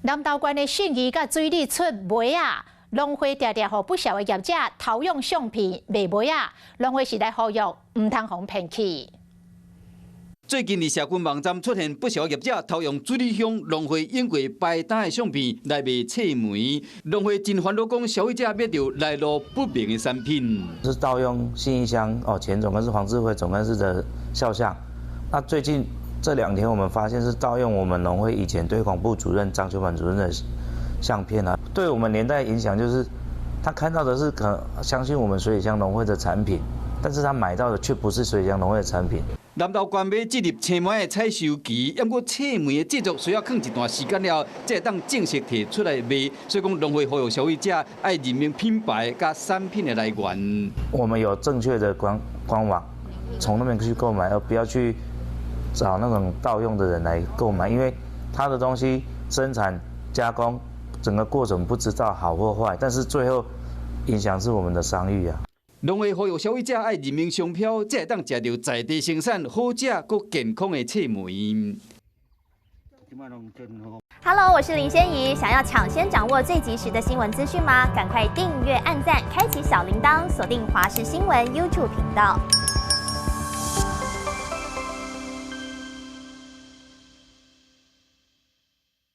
南投縣的信義佮水里出糜仔，農會定定予不肖的業者偷用相片賣糜仔，農會是來呼籲毋通予人騙去。最近佇社群網站出現不少業者偷用水里鄉農會用過排單的相片來賣脆梅，農會真煩惱講消費者買著來路不明的產品。是盜用信義鄉哦前總幹事黃智輝總幹事的肖像。那最近這兩天我們發現是盜用我們農會以前推廣部主任張秋凡主任的相片啊，對我們連帶影響就是，他看到的是可相信我們水里鄉農會的產品，但是他買到的卻不是水里鄉農會的產品。南投縣欲進入青梅的採收期，毋過青梅的製作需要囥一段時間了，才會當正式提出來賣。所以講，農會呼籲消費者愛認明品牌佮產品的來源。我們有正確的官網，從那邊去購買，而不要去找那種盜用的人來購買，因為他的東西生產加工整個過程不知道好或壞，但是最後影響是我們的商譽啊。農會呼籲消費者愛認明商標，才會當食著在地生產好食閣健康的脆梅。 Hello，我是林仙怡，想要搶先掌握最及時的新聞資訊嗎？趕快訂閱、按讚、開啟小鈴鐺，鎖定華視新聞 YouTube 頻道。